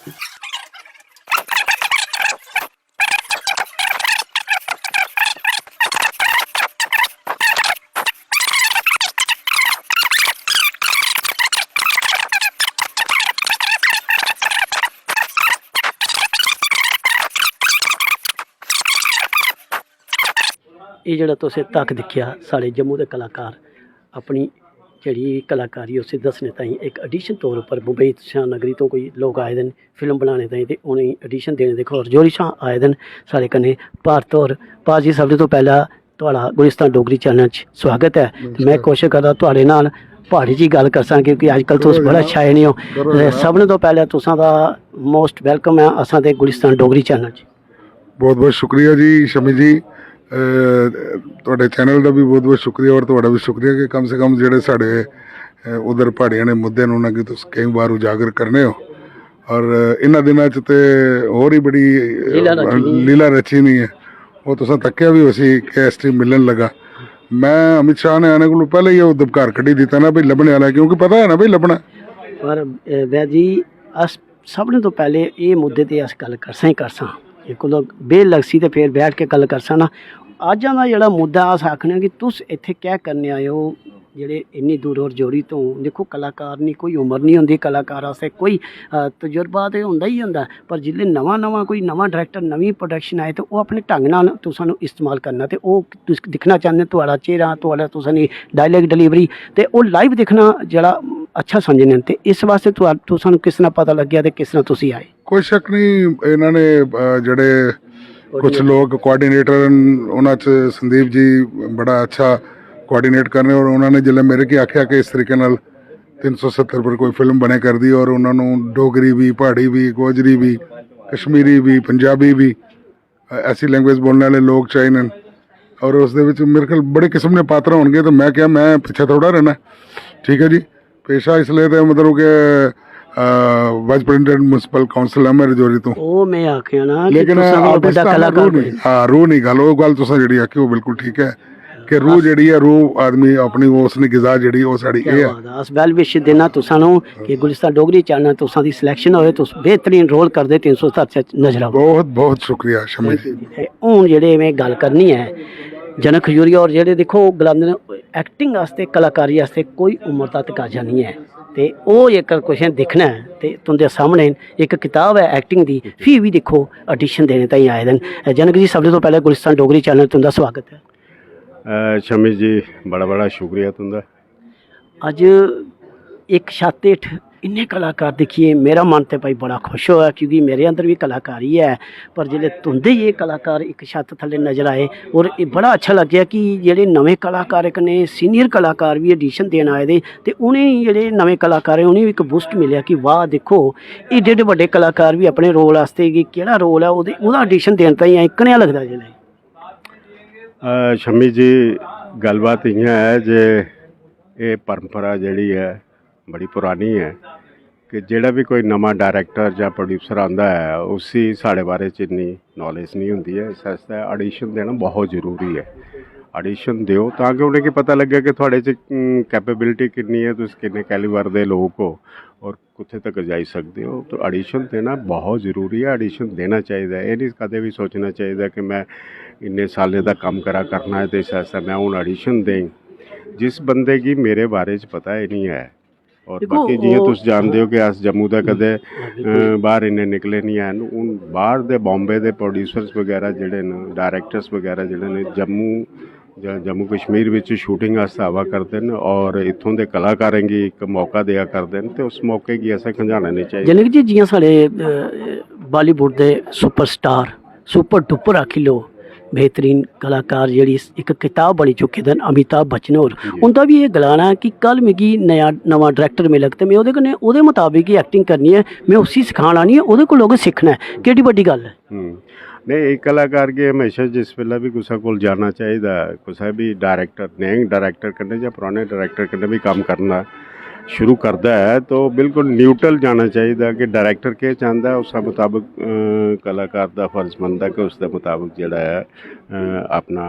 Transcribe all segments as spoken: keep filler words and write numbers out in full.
एह् जेह्ड़ा तुसें तक दिक्खेआ, साढ़े जम्मू दे कलाकार अपनी जेह्ड़ी कलाकारी उसी दस्सने ताईं इक ऑडिशन तौर उप्पर मुंबई शाह नगरी तो कोई लोक आए दे न फिल्म बनाने ताईं, ते उ'नेंगी ऑडिशन देने दे खौर जोरी शा आए दे न। साढ़े कन्नै भारत होर। भाजी, सभनें तो पैह्ला थुआढ़ा गुलिस्तान डोगरी चैनल च स्वागत ऐ। ते में कोशश करदा थुआढ़े नाल प्हाड़ी च गल्ल करसां, क्योंकि अज्जकल तुस बड़ा छाए निं ओ। ते सभनें तो पैह्लें तुसां दा मोस्ट वैलकम ऐ असां दे गुलिस्तान डोगरी चैनल च। बहुत बहुत शुक्रिया जी शमी जी। अ, ਤੁਹਾਡੇ ਚੈਨਲ ਦਾ ਵੀ ਬਹੁਤ ਬਹੁਤ ਸ਼ੁਕਰੀਆ ਔਰ ਤੁਹਾਡਾ ਵੀ ਸ਼ੁਕਰੀਆ ਕਿ ਕਮ ਸੇ ਕਮ ਜਿਹੜੇ ਸਾਡੇ, ਅ, ਉਧਰ ਪਹਾੜੀਆਂ ਦੇ ਮੁੱਦੇ ਨੂੰ ਉਹਨਾਂ ਕਿ ਤੁਸੀਂ ਕਈ ਵਾਰ ਉਜਾਗਰ ਕਰਨੇ ਹੋ। ਔਰ ਇਹਨਾਂ ਦਿਨਾਂ ਚ ਤੇ ਹੋਰ ਹੀ ਬੜੀ, ਅ, ਲੀਲਾ ਰਚੀ ਨਹੀਂ ਹੈ। ਲੀਲਾ ਰਚੀ ਨਹੀਂ ਹੈ। ਉਹ ਤੁਸੀਂ ਤੱਕਿਆ ਵੀ ਅਸੀਂ ਕਿ ਇਸ ਟਾਈਮ ਮਿਲਣ ਲੱਗਾ। ਮੈਂ ਅਮਿਤ ਸ਼ਾਹ ਨੇ ਆਣੇ ਕੋਲੋਂ ਪਹਿਲਾਂ ਹੀ ਉਹ ਦਬਕਾਰ ਕੱਢੀ ਦਿੱਤਾ ਨਾ ਵੀ ਲੱਭਣੇ ਵਾਲਾ, ਕਿਉਂਕਿ ਪਤਾ ਹੈ ਨਾ ਵੀ ਲੱਭਣਾ। पर, अ, वैद जी, अस सभनें तो पैह्लें एह् मुद्दे ते अस गल्ल करसां ही करसां। इक उं'दा बेह्ल लगसी ते फिर बैठ के गल्ल करसां ना। अज्ज दा जेह्ड़ा मुद्दा अस आखने आं कि तुस इत्थै केह् करने आए ओ, जेह्ड़े इन्नी दूर होर जोड़ी तो। दिक्खो, कलाकार नी, कोई उम्र निं होंदी कलाकार आस्तै, कोई, अ, तजुर्बा ते होंदा ही होंदा, पर जिसलै नमां नमां कोई नमां डायरैक्टर, नमीं प्रोडक्शन आए ते ओह् अपने ढंग नाल तुसां नू इस्तेमाल करना ते ओह् तुस दिक्खना चांह्दे न, थुआढ़ा चेहरा, थुआढ़ा तुसां दी डायलॉग डिलीवरी ते ओह् लाइव दिक्खना जेह्ड़ा अच्छा समझने न। ते इस वास्तै तुआ-, तुसां नू किस तरह पता लग्गेआ ते किस तरह तुसी आए? ਕੋਈ ਸ਼ੱਕ ਨਹੀਂ, ਇਹਨਾਂ ਨੇ, ਅ, ਜਿਹੜੇ ਕੁਝ ਲੋਕ ਕੋਆਰਡੀਨੇਟਰ ਹਨ, ਉਹਨਾਂ ਚ ਸੰਦੀਪ ਜੀ ਬੜਾ ਅੱਛਾ ਕੋਆਰਡੀਨੇਟ ਕਰਨੇ, ਔਰ ਉਹਨਾਂ ਨੇ ਜਿੱਲੇ ਮੇਰੇ ਕੀ ਆਖਿਆ ਕਿ ਇਸ ਤਰੀਕੇ ਨਾਲ तीन सौ सत्तर पर कोई फिल्म बने करदी, और उन्होंने डोगरी भी, पहाड़ी भी, गोजरी भी, कश्मीरी भी, पंजाबी भी, अ, ऐसी लैंग्वेज बोलने वाले लोग चाहिए न। और उसदे विच मेरे ख्याल बड़े किस्म दे पात्र होणगे, तो मैं क्या, मैं पिच्छे थोड़ा रहना, ठीक है जी। पेशा इसलिए ते मतलब कि, अ, वाइस प्रेसिडेंट म्युनिसिपल काउंसिल है मैं रजौरी तो। ओ, मैं आखेआ ना कि लेकिन तुसां कोला आर्टिस्ट बड्डा दा कलाकार रूह कोई नहीं, नहीं। हाँ, रूह नहीं गल, वो गल तुसां जेह्ड़ी आखी, वो बिल्कुल ठीक है कि रूह जेह्ड़ी है, रूह आदमी अपनी, वो उसने गिजा जेह्ड़ी, वो साढ़ी क्या एह् ऐ। बात है। अस well wish देना तुसां नू कि गुलिस्तान डोगरी चैनल तुसां दी सिलेक्शन होए, तुस बेहतरीन रोल करदे तीन सौ सत्तर च नजर आओ। बहुत, बहुत शुक्रिया शमी जी। ते हून जेह्ड़े में गल्ल करनी ऐ, जनक खजूरिया होर जेह्ड़े दिक्खो, ओह् गलांदे न, "एक्टिंग आस्तै, कलाकारी आस्तै कोई उम्र दा तकाजा निं ऐ।" ते ओह् जेकर कुसै ने दिक्खना ऐ, ते तुं'दे सामनै इक कताब ऐ एक्टिंग दी, फ्ही बी दिक्खो, ऑडिशन देने ताईं आए दे न। जनक जी, सभनें तो पैह्लें गुलिस्तान डोगरी चैनल तुं'दा स्वागत ऐ। अ, शमी जी, बड़ा-बड़ा शुक्रिया तुं'दा। अज्ज इक छत्त हेठ इन्ने कलाकार दिक्खियै मेरा मन ते भाई बड़ा खुश होआ, क्योंकि मेरे अंदर बी कलाकारी ऐ, पर जिसलै तुं'दे जेह् कलाकार इक छत्त थल्ले नजर आए, और एह् बड़ा अच्छा लग्गेआ कि जेह्ड़े नमें कलाकार कन्नै सीनियर कलाकार बी ऑडिशन देन आए दे, ते उ'नेंगी, जेह्ड़े नमें कलाकार ऐ, उ'नेंगी बी इक बूस्ट मिलेआ कि वाह, दिक्खो, एड्डे एड्डे बड्डे कलाकार बी अपने रोल आस्तै कि केह्ड़ा रोल ऐ, ओह्दे, ओह्दा ऑडिशन देन ताईं आए, कनेहा लगदा जिसलै? अ, शम्मी जी, गल्लबात इ'यां ऐ जे एह् परंपरा जेह्ड़ी ऐ, बड़ी परानी ऐ कि जेह्ड़ा बी कोई नमां डायरैक्टर जां प्रोड्यूसर आंदा ऐ, उसी साढ़े बारे च इन्नी नॉलेज निं होंदी ऐ। इस आस्तै ऑडिशन देना बहुत जरूरी ऐ। ऑडिशन देओ तां कि उ'नेंगी पता लग्गै कि थुआढ़े च, उम, कैपेबिलिटी किन्नी ऐ, तुस किन्ने कैलिबर दे लोक ओ और कुत्थै तक जाई सकदे ओ। तो ऑडिशन देना बहुत जरूरी ऐ, ऑडिशन देना चाहिदा ऐ। एह् निं कदें बी सोचना चाहिदा कि में इन्ने साल्लें दा कम्म करा करना ऐ ते इस आस्तै में हून ऑडिशन दें। जिस बंदे गी मेरे बारे च पता गै निं ऐ, और दिक्खो, बाकी जि'यां ओह् तुस जानदे ओ कि अस जम्मू दा कदें, हां, बिल्कुल। अ, बाह्र इन्ने निकले निं हैन। हून बाह्र दे, बॉम्बे दे प्रोड्यूसर्स बगैरा जेह्ड़े न, डायरैक्टर्स बगैरा जेह्ड़े न, जम्मू जां जम्मू कश्मीर बिच शूटिंग आस्तै आवा करदे न और इत्थूं दे कलाकारें गी इक मौका देआ करदे न ते उस मौके गी असें खंजाना निं चाहिदा। जनक जी, जि'यां साढ़े, अ, बालीवुड दे सुपरस्टार, सुपर डुपर आखी लो, बेहतरीन कलाकार जेह्ड़ी इक कताब बनी चुके दे न, अमिताभ बच्चन होर, जी। उं'दा बी एह् गलाना ऐ कि कल मिगी नया, नमां डायरैक्टर मिलग ते में ओह्दे कन्नै, ओह्दे मताबक गै एक्टिंग करनी ऐ, में उसी सखान आनी ऐ, ओह्दे कोलों गै सिक्खना ऐ। केड्डी बड्डी गल्ल ऐ। हम्म। नेईं, इक कलाकार गी म्हेशा जिस बेल्लै बी कुसै कोल जाना चाहिदा, कुसै बी डायरैक्टर, नए डायरैक्टर कन्नै जां पराने डायरैक्टर कन्नै बी कम्म करना, शुरू करदा ऐ तो बिल्कुल न्यूट्रल जाना चाहिदा कि डायरेक्टर केह् चांह्दा ऐ, उस मताबक अ, कलाकार दा फर्ज बनदा कि उसदे मताबक जेह्ड़ा ऐ अ, अपना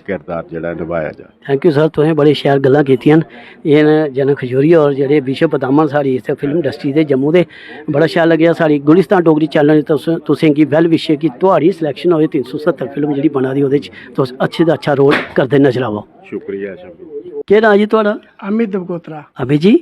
किरदार जेह्ड़ा ऐ नभाया जा। थैंक यू सर, तुसें बड़ी शैल गल्लां कीतियां न। एह् न जनक खजूरिया होर जेह्ड़े विश्व पतामा न साढ़ी इस फिल्म इंडस्ट्री दे जम्मू दे। बड़ा शैल लग्गेआ साढ़ी गुलिस्तान डोगरी चैनल ने तुस तुसें गी वैल विशें गी थुआढ़ी सिलेक्शन होए, तिन्न सौ सत्तर फिल्म जेह्ड़ी बना दी ओह्दे च तुस अच्छे दा अच्छा रोल करदे नजर आवो। शुक्रिया शम्मी। केह् नांऽ जी थुआढ़ा? अमित बगोत्रा। अमित जी,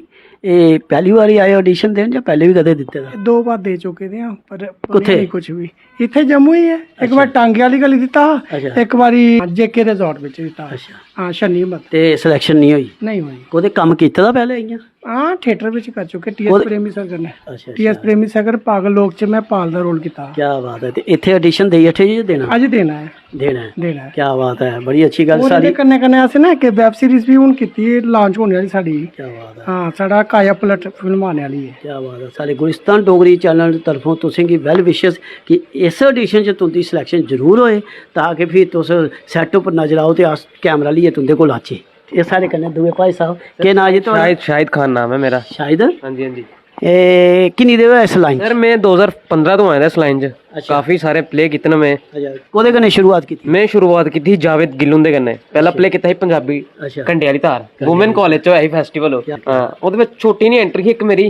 एह् पैह्ली बारी आए ऑडिशन देन जां पैह्ले बी कदें दित्ते दा? दो बार दे चुके दे आं, पर कुत्थै? बनेआ नेईं कुछ बी। इत्थै जम्मू ही ऐ, इक अच्छा। बार टांगे आह्ली गली दित्ता हा, अच्छा। इक बारी जेके रिजॉर्ट बिच दित्ता हा। अच्छा। हां, शनि हिम्मत। ते सिलेक्शन निं होई? नेईं होई। कोह्दे कम्म कीते दा पैह्ले इ'यां? हां, थिएटर बिच कर चुके, टी एस कोह्दे? प्रेमी सर कन्नै। अच्छा, टी एस अच्छा। प्रेमी सर, पागल लोक च में पाल दा रोल कीता हा। क्या बात ऐ। ते इत्थै ऑडिशन देई बैठे जी, देना? अज्ज देना ऐ। देना ऐ। देना ऐ। क्या बात ऐ, बड़ी अच्छी गल्ल होर साढ़ी। एह्दे कन्नै कन्नै असें ना इक वेब सीरीज बी हून कीती ऐ, लांच होने आह्ली साढ़ी। क्या बात ऐ। हां, साढ़ा काया पलट फिल्म आने आह्ली ऐ। क्या बात ऐ, साढ़े गुलिस्तान डोगरी चैनल दी तरफों तुसें गी वैल विशेस कि इस ऑडिशन च तुं'दी सिलेक्शन जरूर होए, ताकि फ्ही तुस सैट उप्पर नजर आओ ते अस कैमरा लेइयै तुं'दे कोल आचै। एह् साढ़े कन्नै दूए भाई साहब, केह् नांऽ जी थुआढ़ा? शाहिद, शाहिद खान नाम ऐ मेरा। शाहिद? हां जी, हां जी। एह् किन्नी देर होई इस लाइन च? सर, में दो ज्हार पंदरां तो आए दा इस लाइन च। अच्छा। काफी सारे प्ले कीते न में। अच्छा, कोह्दे कन्नै शुरुआत कीती? में शुरुआत कीती ही जावेद गिल हुंदे कन्नै। पैह्ला अच्छा। प्ले कीता ही पंजाबी अच्छा। घंटे आह्ली धार। घंटे वुमेन आह्ली। कालेज च होया ही फैस्टिवल ओह्। क्या हां, ओह्दे बिच छोटी नेही एंट्री ही इक मेरी।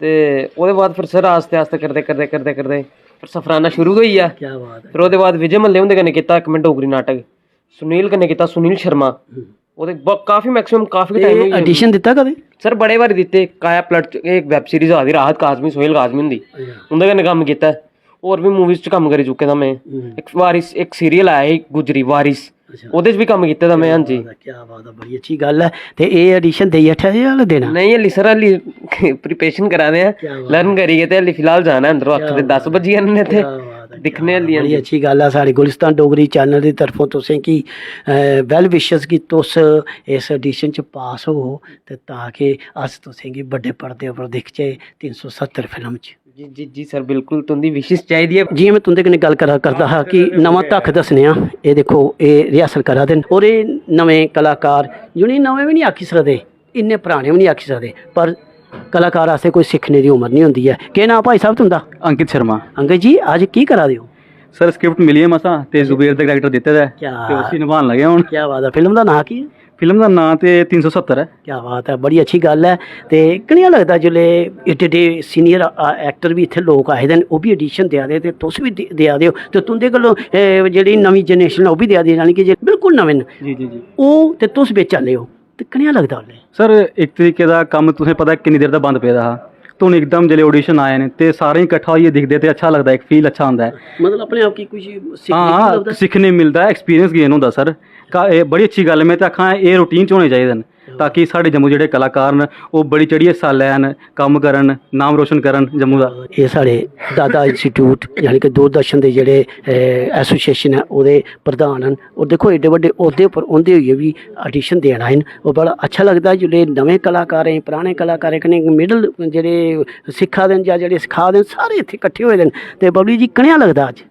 ते ओह्दे बाद फिर सर आस्ते आस्ते करदे, करदे, करदे, करदे फिर सफराना शुरू गै होई गेआ। क्या बात ऐ। फिर ओह्दे बाद विजय मल्ले हुंदे कन्नै कीता इक में डोगरी नाटक, सुनील कन्नै कीता, सुनील शर्मा। हम्म। ओह्दे ब-, काफी मैक्सिमम काफी ते टाइम होई गेआ। ऑडिशन दित्ता कदें? सर, बड़े बारी दित्ते। काया पलट च, इक वेब सीरीज आ दी राहत काजमी, सोहेल काजमी हुंदी। अच्छा। उं'दे कन्नै कम्म कीता ऐ। होर बी मूवीज च कम्म करी चुके दा में। हम्म। इक वारिस, इक सीरियल आया ही गुजरी, वारिस। अच्छा। ओह्दे च बी कम्म कीते दा में, हां जी। क्या बात ऐ, क्या बात ऐ, बड़ी अच्छी गल्ल ऐ। ते एह् ऑडिशन देई बैठे दे जां हल्ले देना? नेईं, हल्ली सर, हल्ली प्रिपरेशन करा दे आं। क्या बात ऐ। लर्न करियै ते हल्ली फिलहाल जाना ऐ अंदरों, क्या अट्ठ ते दस बात ऐ। बज्जी जाने न इत्थै। क्या बात ऐ, दिक्खने क्या आं हल्ली, बात ऐ। हां बड़ी जी। अच्छी गल्ल ऐ। साढ़ी गुलिस्तान डोगरी चैनल दी तरफों तुसें गी, अ, वैल विशेस गी तुस इस ऑडिशन च पास हो ते ताकि अस तुसें गी बड्डे पर्दे उप्पर दिखचै तिन्न सौ सत्तर फिल्म च। जी, जी, जी सर, बिल्कुल तुं'दी विशेस चाहिदी ऐ। जि'यां में तुं'दे कन्नै गल्ल करा करदा हा कि नमां धक्ख दस्सने आं, एह् दिक्खो, एह् रिहर्सल करा दे न और एह् नमें कलाकार, जि'नेंगी नमें बी निं आखी सकदे, इन्ने पराने बी निं आखी सकदे, पर कलाकार आस्तै कोई सिक्खने दी उमर निं होंदी ऐ। केह् नांऽ भाई साह्ब तुं'दा? अंकित शर्मा। अंकित जी, अज्ज की करा दे ओ? सर, स्क्रिप्ट मिली ऐ मसां ते जुबेर दा कैरेक्टर दित्ते दा ऐ क्या ते उसी नभान लगे हून। क्या बात ऐ। फिल्म दा नांऽ केह् ऐ? फिल्म दा नांऽ ते तिन्न सौ सत्तर ऐ। क्या बात ऐ, बड़ी अच्छी गल्ल ऐ। ते कनेहा लगदा जिसलै एड्डे एड्डे सीनियर, अ, एक्टर बी इत्थै लोक आए दे न, ओह् बी ऑडिशन देआ दे ते तुस बी दे-, देआ दे ओ, ते तुं'दे कोलों, ए, जेह्ड़ी नमीं जनरेशन ऐ, ओह् बी देआ दी, यानी कि जे बिल्कुल नमें न, जी, जी, जी। ओह् ते तुस बिच आह्ले ओ, ते कनेहा लगदा उसलै? सर, इक तरीके दा कम्म तुसें पता किन्नी देर दा बंद पेदा हा, ते हून इकदम जिसलै ऑडिशन आए न ते सारें गी किट्ठा होइयै दिखदे ते अच्छा लगदा, इक फील अच्छा आंदा ऐ। मतलब अपने आप गी कुछ सिक्खने गी हां, लभदा? सिक्खने गी मिलदा ऐ, एक्सपीरियंस गेन होंदा सर। का-, एह् बड़ी अच्छी गल्ल ऐ, में ते आक्खां एह् रूटीन च होने चाहिदे न, ताकि साढ़े जम्मू जेह्ड़े कलाकार न, ओह् बड़ी चढ़ियै हिस्सा लैन, कम्म करन, नाम रोशन करन जम्मू दा। एह् साढ़े दादा इंस्टीट्यूट, यानी कि दूरदर्शन दे जेह्ड़े, ए, एसोसिएशन ऐ, ओह्दे प्रधान न। और दिक्खो, एड्डे बड्डे ओह्दे उप्पर होंदे होइयै बी ऑडिशन देन आए न। और बड़ा अच्छा लगदा जिसलै नमें कलाकारें, पराने कलाकारें कन्नै मिडल जेह्ड़े सिक्खा दे न जां जेह्ड़े सखा दे न, सारे इत्थै किट्ठे होए दे न। ते बबली जी, कनेहा लगदा अज्ज?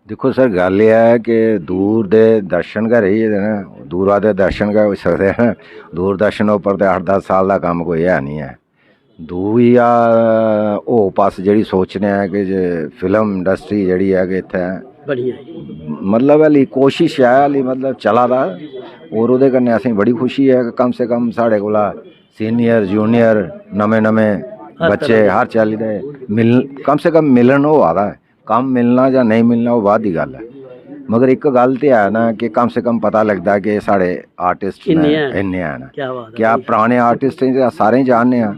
दिक्खो सर, गल्ल एह् ऐ कि दूर दे दर्शन गै रेही गेदे न, दूरा दे दर्शन गै होई सकदे न। दूरदर्शन उप्पर ते अट्ठ दस साल दा कम्म कोई है निं ऐ। दूई आ होप अस जेह्ड़ी सोचने आं कि जे फिल्म इंडस्ट्री जेह्ड़ी ऐ कि इत्थै बनी जाए। मतलब, हाली कोशश ऐ, हाली मतलब चला दा, और ओह्दे कन्नै असेंगी बड़ी खुशी ऐ कि कम से कम साढ़े कोला सीनियर, जूनियर, नमें-नमें हर बच्चे, तरह दे। हर चाल्ली दे मिल-, कम से कम मिलन होआ दा ऐ। कम्म मिलना जां नेईं मिलना, ओह् बाद दी गल्ल ऐ, मगर इक गल्ल ते है ना कि कम से कम पता लगदा कि साढ़े आर्टिस्ट इन्ने न, हैन। इन्ने हैन। क्या बात ऐ क्या भाई। पराने आर्टिस्टें गी ते अस सारें जानने आं,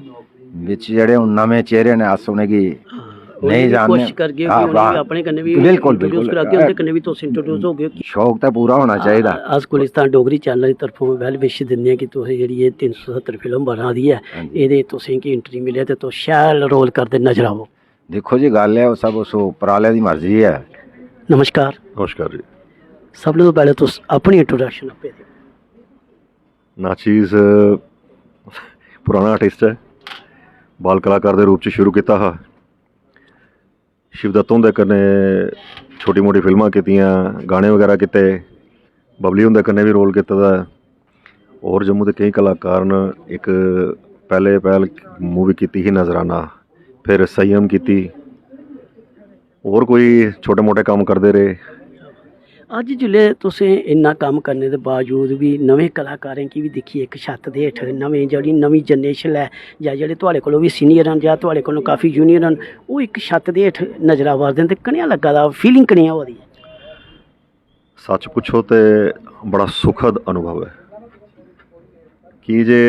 बिच जेह्ड़े हून नमें चेहरे न, अस उ'नेंगी हां, नेईं उ'नेंगी जानने। कोशिश करगे कि हां, उ'नेंगी हां। अपने कन्नै बी बिल्कुल, introduce बिल्कुल। करागे, उं'दे कन्नै बी तुस introduce होगे। शौक ते पूरा होना चाहिदा। अस गुलिस्तान डोगरी चैनल दी तरफों वैल विश दिन्ने आं कि तुस जेह्ड़ी एह् तिन्न सौ सत्तर फिल्म बना दी ऐ, हां जी। एह्दे तुसेंगी एंट्री मिले ते तुस शैल रोल करदे नजर आवो। दिक्खो जी, गल्ल ऐ, ओह् सब उस उप्पर आह्ले दी मर्जी ऐ। नमस्कार। नमस्कार जी। सभनें कोला पैह्लें तुस अपनी introduction आपें देओ। नाचीज, अ, पुराना आर्टिस्ट ऐ, बाल कलाकार दे रूप च शुरू कीता हा। शिवदत्त हुंदे कन्नै छोटी मोटी फिल्मां कीतियां, गाने बगैरा कीते, बबली हुंदे कन्नै बी रोल कीते दा ऐ। होर जम्मू दे केईं कलाकार न, इक पैह्ले पैह्ल मूवी कीती ही नजराना, फिर संयम कीती, होर कोई छोटे मोटे कम्म करदे रेह्। अज्ज जिसलै तुसें इन्ना कम्म करने दे बावजूद बी नमें कलाकारें गी बी दिक्खियै इक छत्त दे हेठ नमें, जेह्ड़ी नमीं जनरेशन ऐ जां जेह्ड़े थुआढ़े कोला बी सीनियर न जां थुआढ़े कोला काफी जूनियर न, ओह् इक छत्त दे हेठ नजर आवा दे न, ते कनेहा लग्गा दा, फीलिंग कनेही होआ दी ऐ? सच पुच्छो ते बड़ा सुखद अनुभव ऐ, की जे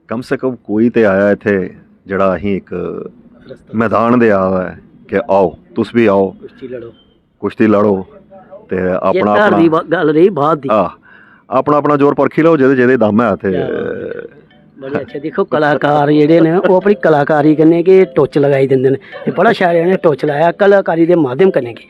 कम से कम कोई ते आया इत्थै जेह्ड़ा असें इक मैदान देआ दा ऐ कि आओ, तुस बी आओ, कुश्ती लड़ो। कुश्ती लड़ो ते अपना जित्त हार दी अपना ब- गल्ल रेही बाद दी। आ, अपना अपना जोर परखी लैओ, जेह्दे जेह्दे दम ऐ ते क्या बात है। बड़ी अच्छा, दिक्खो कलाकार जेह्ड़े न, ओह् अपनी कलाकारी कन्नै गै टुच्च लगाई दिंदे न। ते बड़ा शैल इ'नें टुच्च लाया कलाकारी दे माध्यम कन्नै गै।